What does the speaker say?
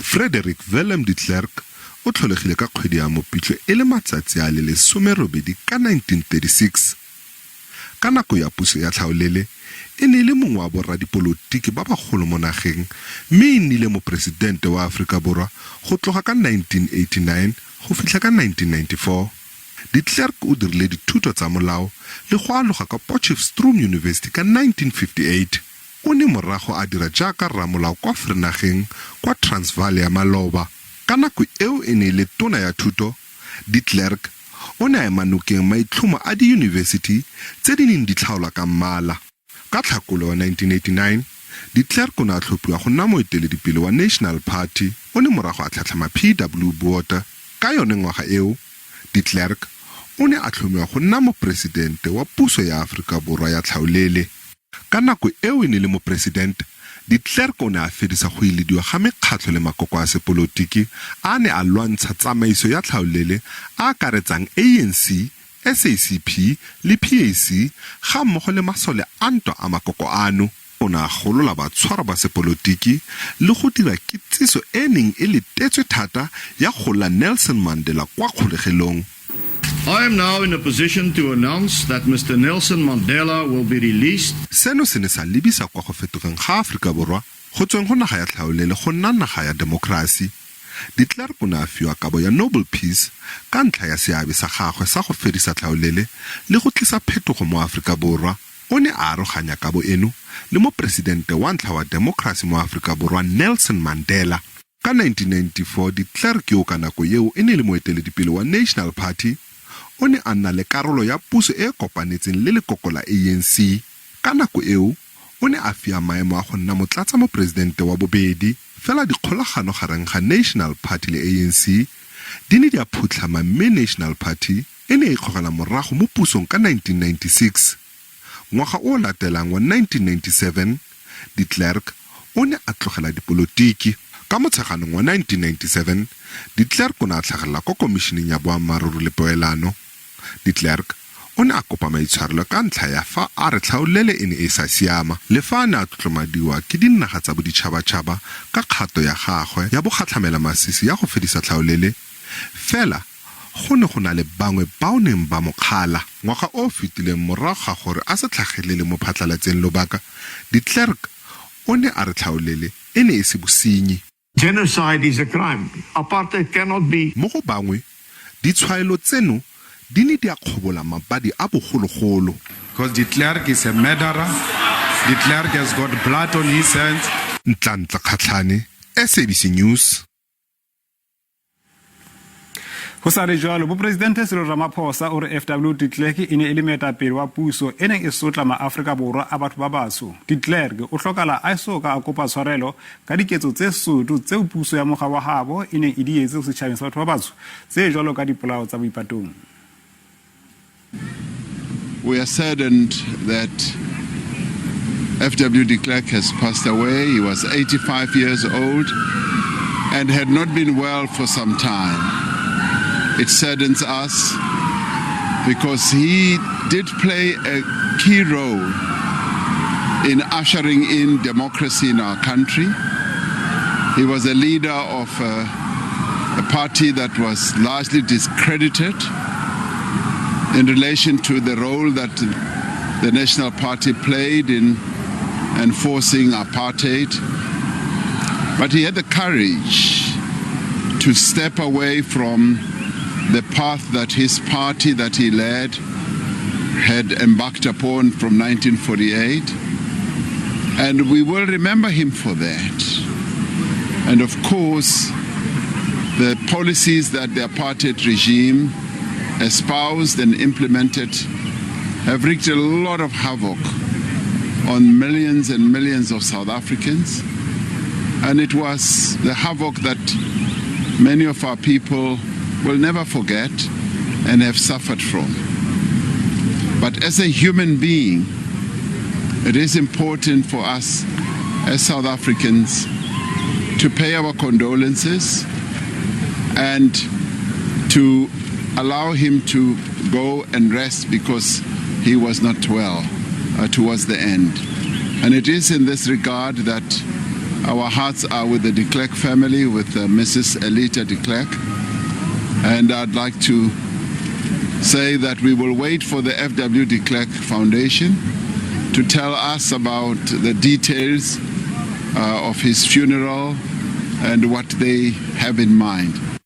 Frederik Willem de Klerk o tlholegile ka kgwedi ya Mopitlwe e le matsatsi a le 18 ka 1936. Ka nako ya puso ya tlhaolele, e ne e le mongwe wa borradipolotiki ba bagolo mo nageng mme e nnile mopresidente wa Aforika Borwa go tloga ka 1989 go fitlha ka 1994. De Klerk o dirile dithuto tsa molao le go aloga kwa Potchefstroom University ka 1958. O ne morago a dira jaaka rramolao kwa Vereeniging kwa Transvaal ya maloba. Ka nako eo e ne e le tona ya thuto, De Klerk o ne a ema nokeng maitlhomo a diyunibesithi tse di neng di tlhaolwa ka mmala. Ka Tlhakole wa 1989, De Klerk o ne a tlhophiwa go nna moeteledipele wa National Party, o ne morago a tlhatlhama PW Botha. Ka yone ngwaga eo, De Klerk o ne a tlhomiwa go nna moporesidente wa puso ya Aforika Borwa ya tlhaolele. Ka nako eo e ne le moporesidente, De Klerk o ne a fedisa go ilediwa ga mekgatlho le makoko a sepolotiki a a ne a lwantsha tsamaiso ya tlhaolele a akaretsang ANC, SACP le PAC gammogo le masole a ntwa a makoko ano. O ne a golola batshwarwa ba sepolotiki le go dira kitsiso e e neng e letetswe thata ya golola Nelson Mandela kwa kgolegelong. I am now in a position to announce that Mister Nelson Mandela will be released. Seno se ne sa lebisa kwa go fetogeng ga Aforika Borwa go tsweng go naga ya tlhaolele go nna naga ya demokrasi. De Klerk o ne a fiwa kabo ya Nobel Peace ka ntlha ya seabe sa gagwe sa go fedisa tlhaolele le go tlisa phetogo mo Aforika Borwa. O ne a aroganya kabo eno le moporesidente wa ntlha wa demokrasi mo Aforika Borwa Nelson Mandela. Ka 1994, de Klerk yo ka nako eo e ne e le moeteledipele wa National Party, o ne a nna le karolo ya puso e e kopanetseng le lekoko la ANC. Ka nako eo, o ne a fiwa maemo a go nna motlatsa-moporesidente wa bobedi, fela dikgolagano gareng ga National Party le ANC di ne di a phutlhama mme National Party e ne ya ikgogela morago mo pusong ka 1996. Ngwaga o o latelang wa 1997, de Klerk o ne a tlogela dipolotiki. Ka Motsheganong wa 1997, de Klerk o ne a tlhagelela kwa Komishineng ya Boammaaruri le Poelano. De Klerk o ne a kopa maitshwarelo ka ntlha ya fa a re tlhaolele e ne e sa siama, le fa a ne a tlotlomadiwa ke dinaga tsa boditšhabatšhaba ka kgato ya gagwe ya bogatlhamelamasisi ya go fedisa tlhaolele, fela go ne go na le bangwe bao neng ba mo kgala. Ngwaga o o fetileng morago ga gore a se tlhagelele mo phatlalatseng lobaka, de Klerk o ne a re tlhaolele e ne e se bosenyi. Genocide is a crime. Apartheid cannot be. Mo go bangwe, ditshwaelo tseno di ne di a kgobola mabadi a bogologolo. Because de Klerk is a murderer, de Klerk has got blood on his hands. Ntlantla Kgatlhane, SABC News. Ho sa le jwalo, Moporesidente Cyril Ramaphosa o re FW de Klerk e ne e le moetapele wa puso e neng e sotla maAfrika Borwa a batho ba batsho. De Klerk o hlokala a eso ka a kopa tshwarelo ka diketso tse soto tseo puso ya mokga wa habo e neng e di etse setjhabeng sa batho ba batsho tse jwalo ka dipolao tsa boipatong. We are saddened that F.W. de Klerk has passed away. He was 85 years old and had not been well for some time. It saddens us because he did play a key role in ushering in democracy in our country. He was a leader of a party that was largely discredited in relation to the role that the National Party played in enforcing apartheid. But he had the courage to step away from the path that his party that he led had embarked upon from 1948. And we will remember him for that. And of course, the policies that the apartheid regime espoused and implemented have wreaked a lot of havoc on millions and millions of South Africans. And it was the havoc that many of our people will never forget and have suffered from. But as a human being, it is important for us as South Africans to pay our condolences and to allow him to go and rest because he was not well towards the end. And it is in this regard that Our hearts are with the de Klerk family, with Mrs. Elita de Klerk. And I'd like to say that we will wait for the F.W. de Klerk Foundation to tell us about the details of his funeral and what they have in mind.